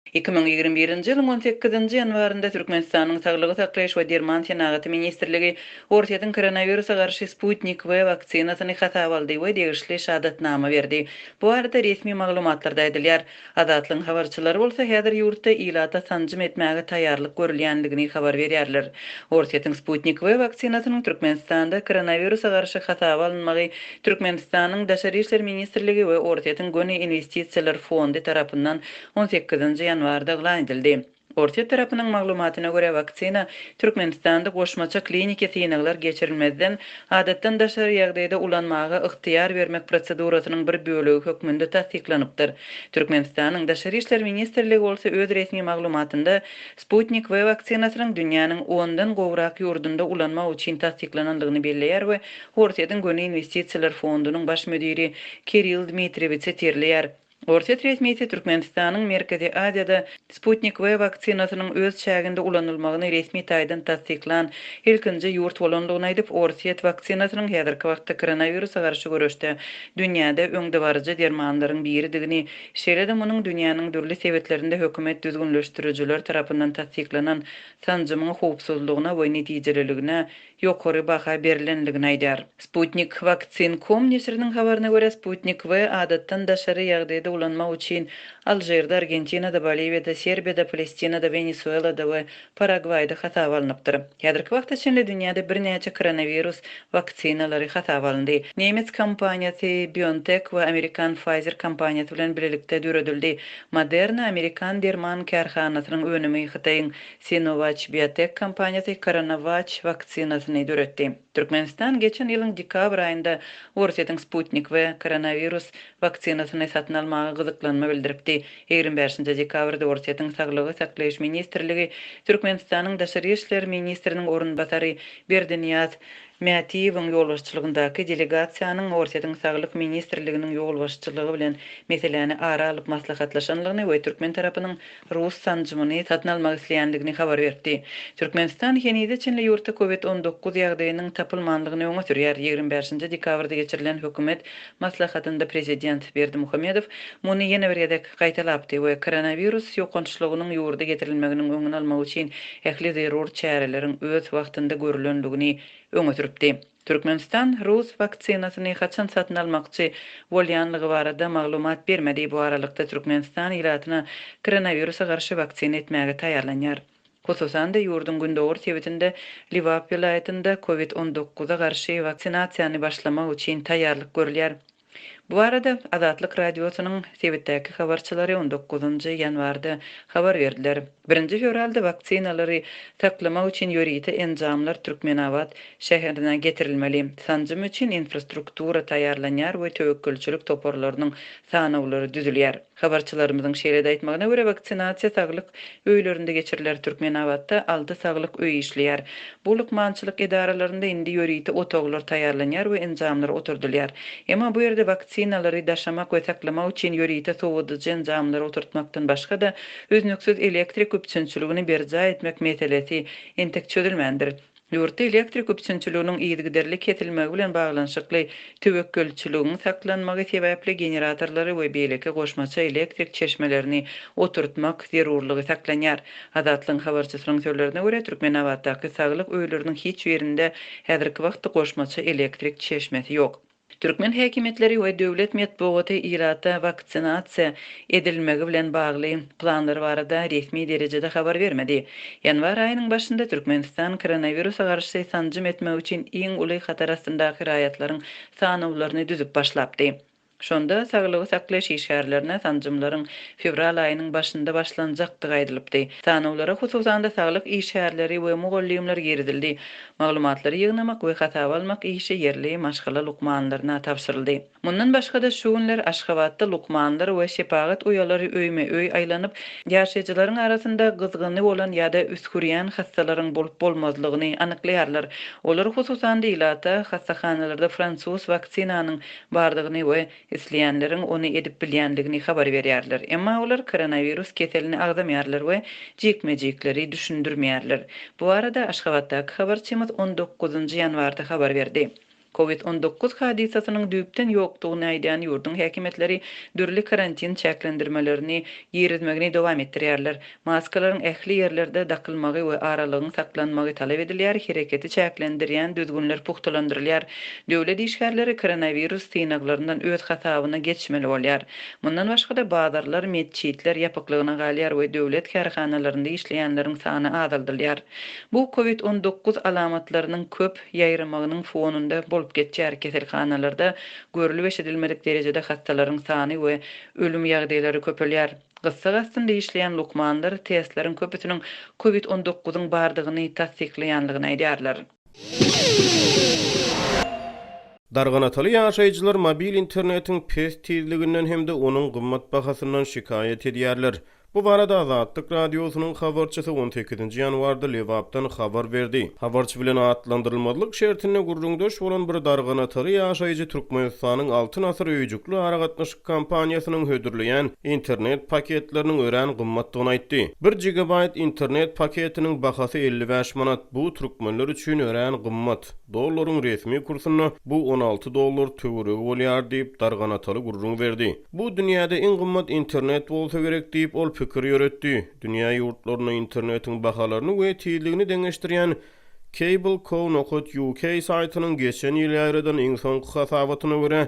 2021-nji ýylyň on sekizinji ýanwarynda Türkmenistanyň Saglygy saklaýyş we derman senagaty ministrligi Orsýetiň koronawirusa garşy Sputnik V waksinasyny hasaba aldy we degişli şahadatnama berdi. Bu barada resmi maglumatlarda aýdylýar. Azatlygyň habarçylary bolsa häzir ýurtda ilata sanjym etmäge taýýarlyk görülýändigini habar berýärler. Orsýetiň Sputnik V waksinasynyň Türkmenistanda koronawirusa garşy hasaba alynmagy Türkmenistanyň Daşary işler ministrligi we Orsýetiň Göni inwestisiýalar fondy tarapyndan on sekizinji ýanwarda yglan edildi. Orsýet tarapynyň maglumatyna görä, waksina Türkmenistanda goşmaça kliniki synaglar geçirilmezden, adatdan daşary ýagdaýda ulanmaga ygtyýar bermek prosedurasynyň bir bölegi hökmünde tassyklanypdyr. Türkmenistanyň Daşary işler ministrligi bolsa öz resmi maglumatynda Sputnik V waksinasynyň dünýäniň ondan gowrak ýurdunda ulanmak üçin tassyklanandygyny belleýär we Orsýetiň Göni inwestisiýalar fondunyň baş müdiri Kirill Dmitriýewi sitirleýär. Orsýet resmisi Türkmenistanyň Merkezi Aziýada Sputnik V waksinasynyň öz çäginde ulanylmagyny resmi taýdan tassyklan ilkinji ýurt bolandygyny aýdyp, Orsýet waksinasynyň häzirki wagtda koronawirusa garşy göreşde dünýäde öňdebaryjy dermanlaryň biridigini, şeýle-de munuň dünýäniň dürli sebitlerinde hökümet düzgünleşdirijiler tarapyndan tassyklanan sanjymyň howpsuzlygyna we netijeliligine ýokary baha berlendigini aýdýar. Sputnik Vaccine. Com neşiriniň habaryna görä, Sputnik V adatdan daşary ýagdaýda ulanmak üçin Alžirde, Argentinada, Boliwiýada, Serbiýada, Palestinada, Wenesuelada we Paragwaýda hasaba alnypdyr. Häzirki wagta çenli dünýäde birnäçe koronawirus waksinalary hasaba alyndy. Nemes kompaniýasy BioNTech we amerikan Pfizer kompaniýasy bilen bilelikde döredildi. Moderna amerikan derman kärhanasynyň önümi Hytaýyň Sinovac Biotech kompaniýasy CoronaVac waksinasyny döretdi. Türkmenistan geçen ýylyň dekabr aýynda Orsýetiň Sputnik V koronawirus waksinasyny satyn almaga gyzyklanma bildiripdi. 25 dekabrda Orsýetiň Saglygy saklaýyş ministrligi Türkmenistanyň daşary işler ministriniň orunbasary Berdinyýaz Mätiýewiň ýolbaşçylygyndaky delegasiýanyň Orsýetiň Saglyk ministrliginiň ýolbaşçylygy bilen meseläni ara alyp maslahatlaşanlygyny we türkmen tarapynyň rus sanjymyny satyn almak isleýändigini habar beripdi. Türkmenistan henize çenli ýurtda Covid 19 ýagdaýynyň tapylmandygyny öňe sürýär. 25 dekabrda geçirilen hökümet maslahatynda prezident Berdimuhamedow muny ýene bir gezek gaýtalapdy we koronawirus ýokançlygynyň ýurda getirilmeginiň öňüni almak üçin ähli zerur çäreleriň öz wagtynda görülendigini öňe sürüpdi. Türkmenistan rus waksinasyny haçan satyn almakçy bolýanlygy barada maglumat bermedi. Bu aralykda, Türkmenistan ilatyna koronawirusa garşy waksina etmäge taýýarlanýar. Hususan-da, ýurduň gündogar sebitinde, Lebap welaýatynda Covid 19 a garşy waksinasiýany başlamak üçin taýýarlyk görülýär. Bu barada Azatlyk Radiosynyň sebitdäki habarçylary on dokuzynjy ýanwarda habar berdiler. Birinji fewralda waksinalary saklamak üçin ýörite enjamlar Türkmenabat şäherine getirilmeli. Sanjym üçin infrastruktura taýýarlanýar we töwekgelçilik toparlarynyň sanawlary düzülýär. Habarçylarymyzyň şeýle-de aýtmagyna görä, waksinasiýa saglyk öýlerinde geçiriler. Türkmenabatda alty saglyk öýi işleýär. Bu lukmançylyk edaralarynda indi ýörite otaglar taýýarlanýar we enjamlar oturdylýar. Emma bu ýerde waksinalary daşamak we saklamak üçin ýörite sowadyjy enjamlary oturtmakdan başga-da, üznüksiz elektrik üpjünçiligini berjaý etmek meselesi entek çözülmändir. Ýurtda elektrik üpjünçiliginiň yzygiderli kesilmegi bilen baglanyşykly töwekgelçiligiň saklanmagy sebäpli generatorlary we beýleki goşmaça elektrik çeşmelerini oturtmak zerurlygy saklanýar. Azatlygyň habarçysynyň sözlerine görä, Türkmenabatdaky saglyk öýleriniň hiç birinde häzirki wagtda goşmaça elektrik çeşmesi ýok. Türkmen häkimiýetleri we döwlet metbugaty ilata waksinasiýa edilmegi bilen bagly planlar barada resmi derejede habar bermedi. Ýanwar aýynyň başynda Türkmenistan koronawirusa garşy sanjym etmek üçin iň uly hatar astyndaky raýatlaryň sanawlaryny düzüp başlapdy. Şonda saglygy saklaýyş işgärlerine sanjymlaryň fewral aýynyň başynda başlanjakdygy aýdylypdy. Sanawlara hususan-da saglyk işgärleri we mugallymlar girizildi. Maglumatlary ýygnamak we hasaba almak işi ýerli maşgala lukmanlaryna tabşyryldy. Mundan başga-da, şu günler Aşgabatda lukmanlar we şepagat uýalary öýme-öý aýlanyp, ýaşaýjylaryň arasynda gyzgyny bolan ýa-da üsgürýän hassalaryň bolup-bolmazlygyny anyklaýarlar. Olar, hususan-da, ilata hassahanalarda fransuz waksinanyň bardygyny we isleýänleriň ony edip bilýändigini habar berýärler. Emma olar koronawirus keselini agzamaýarlar we jikme-jikleri düşündirmeýärler. Bu barada Aşgabatdaky habarçymyz on dokuzynjy ýanwarda habar berdi. Covid 19 hadysasynyň düýpden ýokdugyny aýdýan ýurduň häkimiýetleri dürli karantin çäklendirmelerini girizmegini dowam etdirýärler. Maskalaryň ähli ýerlerde dakylmagy we aralygyň saklanmagy talap edilýär, hereketi çäklendirýän düzgünler pugtalandyrylýar. Döwlet işgärleri koronawirus synaglaryndan öz hasabyna geçmeli bolýar. Mundan başga-da, bazarlar, metjitler ýapyklygyna galýar we döwlet kärhanalarynda işleýänleriň sany azaldylýar. Bu covid 19 alamatlarynyň köp ýaýramagynyň fonunda bolup geçýär, keselhanalarda görlüp-eşidilmedik derejede hassalaryň sany we ölüm ýagdaýlary köpelýär. Gyssag astynda işleýän lukmanlar testleriň köpüsiniň covid 19-yň bardygyny tassyklaýanlygyny aýdýarlar. Darganataly ýaşaýjylar mobil internetiň pes tizliginden hem-de onuň gymmat bahasyndan şikaýat edýärler. Bu barada Azatlyk Radiosynyň habarçysy on sekizinji ýanwarda Lebapdan habar berdi. Habarçy bilen atlandyrylmazlyk şertinde gürrüňdeş bolan bir darganataly ýaşaýjy Türkmenistanyň Altyn asyr öýjükli aragatnaşyk kompaniýasynyň hödürleýän internet paketleriniň örän gymmatdygyny aýtdy. Bir gigabaýt internet paketiniň bahasy 55 manat, bu türkmenler üçin örän gymmat. Dollaryň resmi kursunda bu 16 dollar töweregi bolýar diýip, Darganataly gürrüň berdi. Bu dünýäde iň gymmat internet bolsa gerek diýip, ol pikir ýöretdi. Dünýä ýurtlarynda internetiň bahalaryny we tizligini deňeşdirýän Cable Co nokat UK saýtynyň geçen ýyl ýaýradan iň soňky hasabatyna görä,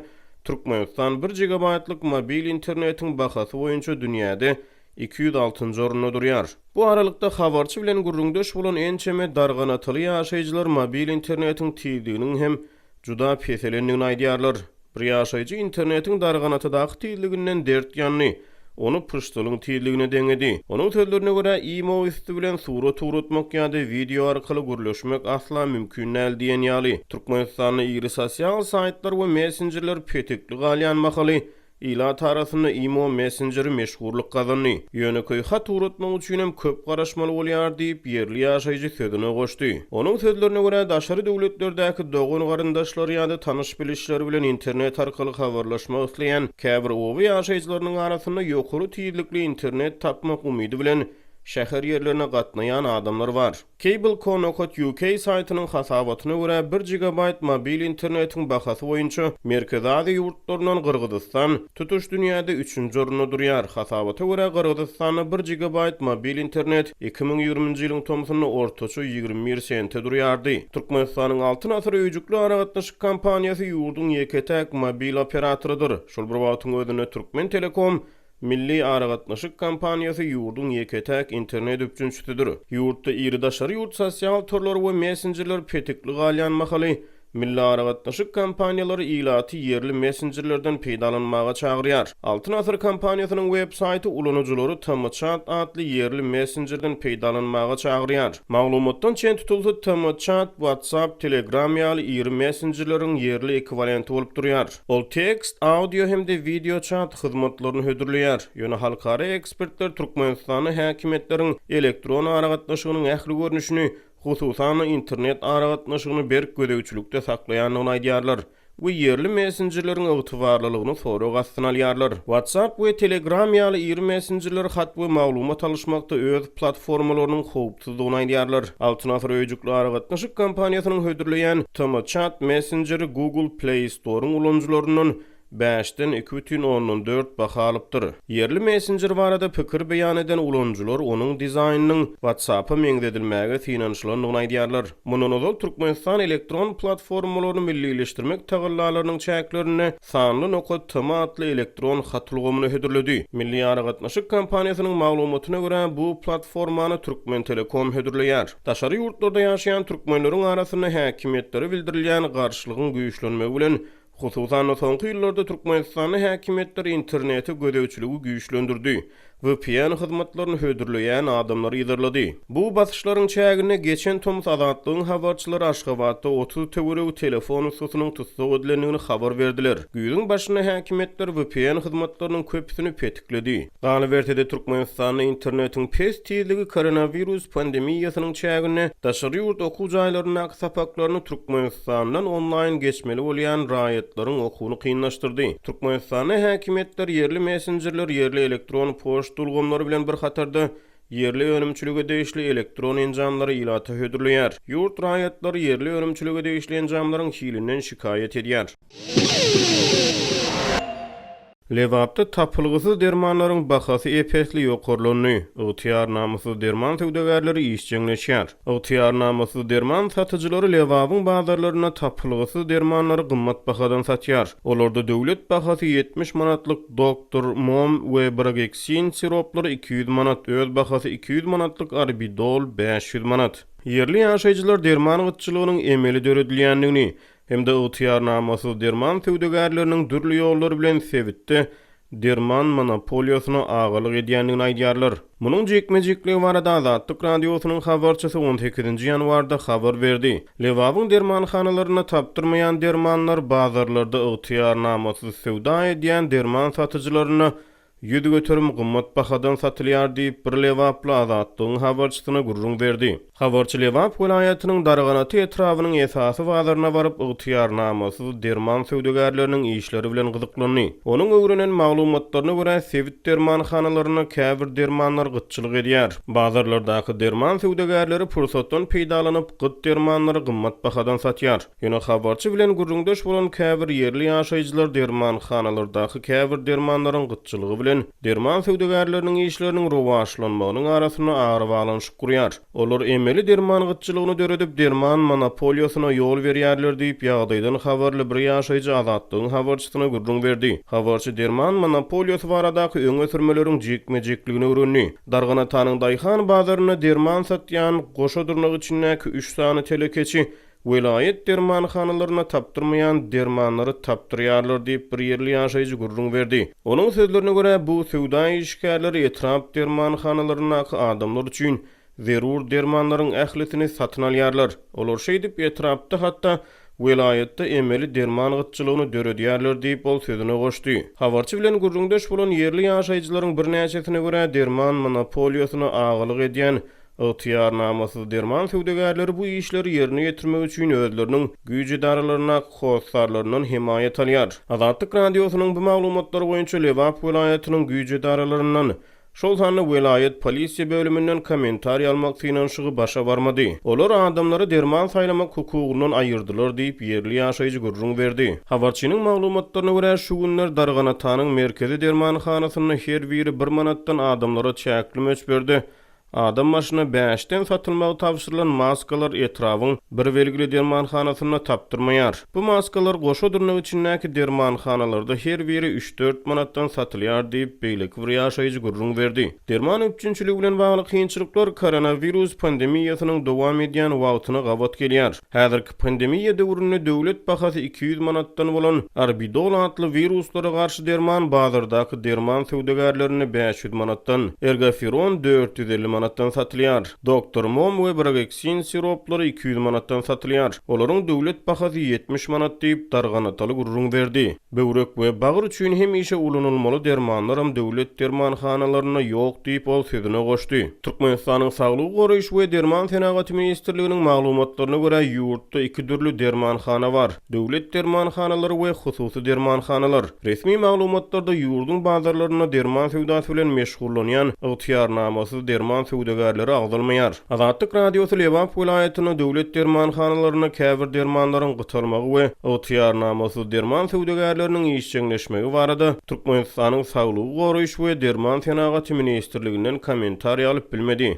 Türkmenistan bir gigabaýtlyk mobil internetiň bahasy boýunça dünýäde 206-njy orunda durýar. Bu aralykda, habarçy bilen gürrüňdeş bolan ençeme darganataly ýaşaýjylar mobil internetiň tizliginiň hem juda peselendigini aýdýarlar. Bir ýaşaýjy internetiň Darganatadaky tizliginden dert ýandy. Ony pyşdylyň tizligine deňedi. Onuň sözlerine görä, imo üsti bilen surat ugratmak ýa-da wideo arkaly gürleşmek asla mümkin däl diýen ýaly. Türkmenistanda iri sosial saýtlar we messenjerler petekli galýan mahaly, Ilat arasynda imo messenjeri meşhurlyk gazandy. Ýönekeý hat ugratmak üçinem köp garaşmaly bolýar diýip, ýerli ýaşaýjy sözüne goşdy. Onuň sözlerine görä, daşary döwletlerdäki dogan-garyndaşlary ýa-da tanyş-bilişleri bilen internet arkaly habarlaşmak isleýän käbir oba ýaşaýjylarynyň arasynda ýokary tizlikli internet tapmak umydy bilen şäher ýerlerine gatnaýan adamlar bar. Cable.co nokat UK saýtynyň hasabatyna görä, bir gigabaýt mobil internetiň bahasy boýunça Merkezi Aziýa ýurtlaryndan Gyrgyzystan tutuş dünýäde üçünji orunda durýar. Hasabata görä, Gyrgyzystanda bir gigabaýt mobil internet 2020-nji ýylyň tomsunda ortaça 21 sente durýardy. Türkmenistanyň Altyn asyr öýjükli aragatnaşyk kompaniýasy ýurduň ýeke-täk mobil operatorydyr. Şol bir wagtyň özünde Türkmentelekom Milli aragatnaşyk kompaniýasy ýurduň ýeke-täk internet üpjünçisidir. Ýurtda iri daşary ýurt sosial torlary we messenjerler petikli galýan mahaly, milli aragatnaşyk kompaniýalary ilaty ýerli messenjerlerden peýdalanmaga çagyrýar. Altyn asyr kompaniýasynyň web saýty ulanyjylary TMChat atly ýerli messenjerden peýdalanmaga çagyrýar. Maglumatdan çen tutulsa, TMChat, WhatsApp, Telegram ýaly iri messenjerleriň ýerli ekwiwalenti bolup durýar. Ol tekst, audio hem-de wideo çat hyzmatlaryny hödürleýär. Ýöne halkara ekspertler Türkmenistanda häkimiýetleriň elektron aragatnaşygynyň ähli görnüşini, hususan-da internet aragatnaşygyny berk gözegçilikde saklaýandygyny aýdýarlar we ýerli messenjerleriň ygtybarlylygyny sorag astyna alýarlar. WhatsApp we Telegram ýaly iri messenjerler hat we maglumat alyşmakda öz platformalarynyň howpsuzdygyny aýdýarlar. Altyn asyr öýjükli aragatnaşyk kompaniýasynyň hödürleýän TMChat messenjeri Google Play Store-yň ulanyjylaryndan bäşden iki bütin ondan dört baha alypdyr. Ýerli messenjer barada pikir beýan eden ulanyjylar onuň dizaýnynyň WhatsApp-a meňzedilmäge synanyşylandygyny aýdýarlar. Mundan ozal Türkmenistan elektron platformalaryny millileşdirmek tagallalarynyň çäklerinde Sanly nokat TM atly elektron hat ulgamyny hödürledi. Milli aragatnaşyk kompaniýasynyň maglumatyna görä, bu platformany Türkmentelekom hödürleýär. Daşary ýurtlarda ýaşaýan türkmenleriň arasynda häkimiýetlere bildirilýän garşylygyň güýçlenmegi bilen, hususan-da soňky ýyllarda Türkmenistanda häkimiýetler internete gözegçiligi güýçlendirdi. VPN hyzmatlaryny hödürleýän adamlary yzarlady. Bu basyşlaryň çäginde geçen tomus Azatlygyň habarçylary Aşgabatda 30 töweregi telefon ussasynyň tussag edilendigini habar berdiler. Güýzüň başynda häkimiýetler VPN hyzmatlarynyň köpüsini petikledi. Galyberse-de, Türkmenistanda internetiň pes tizligi koronawirus pandemiýasynyň çäginde daşary ýurt okuw jaýlaryndaky sapaklaryny Türkmenistandan onlaýn geçmeli bolýan raýatlaryň okuwyny kynlaşdyrdy. Türkmenistanda häkimiýetler ýerli messenjerler, ýerli elektron poçta ulgamlary bilen bir hatarda. ýerli önümçilige degişli elektron enjamlary ilata hödürleýär. Ýurt raýatlary ýerli önümçilige degişli enjamlaryň hilinden şikaýat edýär. Lebapda tapylgysyz dermanlaryň bahasy ep-esli ýokarlandy, ygtyýarnamasyz derman söwdagärleri işjeňleşýär. Ygtyýarnamasyz derman satyjylary Lebabyň bazarlarynda tapylgysyz dermanlary gymmat bahadan satýar. Olarda döwlet bahasy 70 manatlyk Doktor Mom we Brageksin siroplary 200 manat, öz bahasy 200 manatlyk Arbidol 500 manat. Ýerli ýaşaýjylar derman gytçylygynyň emeli döredilýändigini, hem-de ygtyýarnamasyz derman söwdagärleriniň dürli ýollar bilen sebitde derman monopoliýasyna agalyk edýändigini aýdýarlar. Munuň jikme-jikligi barada Azatlyk Radiosynyň habarçysy on sekizinji ýanwarda habar berdi. Lebabyň dermanhanalarynda tapdyrmaýan dermanlar bazarlarda ygtyýarnamasyz söwda edýän derman satyjylaryna 100% gymmat bahadan satylýar diýip, bir lebaply Azatlygyň habarçysyna gürrüň berdi. Habarçy Lebap welaýatynyň Darganata etrabynyň esasy bazaryna baryp, ygtyýarnamasyz derman söwdagärleriniň işleri bilen gyzyklandy. Onuň öwrenen maglumatlaryna görä, sebit dermanhanalarynda käbir dermanlar gytçylyk edýär. Bazarlardaky derman söwdagärleri pursatdan peýdalanyp, gyt dermanlary gymmat bahadan satýar. Ýöne habarçy bilen gürrüňdeş bolan käbir ýerli ýaşaýjylar dermanhanalardaky käbir dermanlaryň gytçylygy bilen derman söwdagärleriniň işleriniň rowaçlanmagynyň arasynda arabaglanyşyk gurýar. Olar emeli derman gytçylygyny döredip, derman monopoliýasyna ýol berýärler diýip, ýagdaýdan habarly bir ýaşaýjy Azatlygyň habarçysyna gürrüň berdi. Habarçy derman monopoliýasy baradaky öňe sürmeleriň jikme-jikligini öwrendi. Darganatanyň daýhan bazarynda derman satýan goşa dyrnak içindäki üç sany telekeçi Welaýat dermanhanalarynda tapdyrmaýan dermanlary tapdyrýarlar diýip, bir ýerli ýaşaýjy gürrüň berdi. Onuň sözlerine görä, bu söwda işgärleri etrap dermanhanalaryndaky adamlar üçin zerur dermanlaryň ählisini satyn alýarlar. Olar şeýdip, etrapda, hatda welaýatda emeli derman gytçylygyny döredýärler diýip, ol sözüne goşdy. Habarçy bilen gürrüňdeş bolan ýerli ýaşaýjylaryň birnäçesine görä, derman monopoliýasyna agalyk edýän Ygtyýarnamasyz derman söwdagärleri bu işleri ýerine ýetirmek üçin özleriniň güýç edaralaryndaky hossarlaryndan hemaýat alýar. Azatlyk Radiosynyň bu maglumatlar boýunça Lebap welaýatynyň güýç edaralaryndan, şol sanda welaýat polisiýa bölüminden kommentariý almak synanyşygy başa barmady. Olar adamlary derman saýlamak hukugyndan aýyrdylar diýip, ýerli ýaşaýjy gürrüň berdi. Habarçynyň maglumatlaryna görä, şu günler Darganatanyň merkezi dermanhanasynda her biri bir manatdan adamlara çäkli möçberde Adam başyna bäşden satylmagy tabşyrylan maskalar etrabyň bir belgili dermanhanasynda tapdyrmaýar. Bu maskalar goşa dyrnak içindäki dermanhanalarda her biri üç-dört manatdan satylýar diýip, beýleki bir ýaşaýjy gürrüň berdi. Derman üpjünçiligi bilen bagly kynçylyklar koronawirus pandemiýasynyň dowam edýän wagtyna gabat gelýär. Häzirki pandemiýa döwründe döwlet bahasy 200 manatdan bolan Arbidol atly wiruslara garşy derman bazardaky derman söwdagärlerinde 500 manatdan, Ergoferon 450 manatdan satylýar. Doktor Mom we Brageksin siroplary 200 manatdan satylýar. Olaryň döwlet bahasy 70 manat diýip, Darganataly gürrüň berdi. Böwrek we bagyr üçin hemişe ulanylmaly dermanlaram döwlet dermanhanalarynda ýok diýip, ol sözüne goşdy. Türkmenistanyň Saglygy goraýyş we derman senagaty ministrliginiň maglumatlaryna görä, ýurtda iki dürli dermanhana bar, döwlet dermanhanalary we hususy dermanhanalar. Resmi maglumatlarda ýurduň bazarlarynda derman söwdasy bilen meşgullanýan ygtyýarnamasyz derman söwdagärleri agzalmaýar. Azatlyk Radiosy Lebap welaýatynda döwlet dermanhanalarynda käbir dermanlaryň gytalmagy we ygtyýarnamasyz derman söwdagärleriniň işjeňleşmegi barada Türkmenistanyň Saglygy goraýyş we derman senagaty ministrliginden kommentariý alyp bilmedi.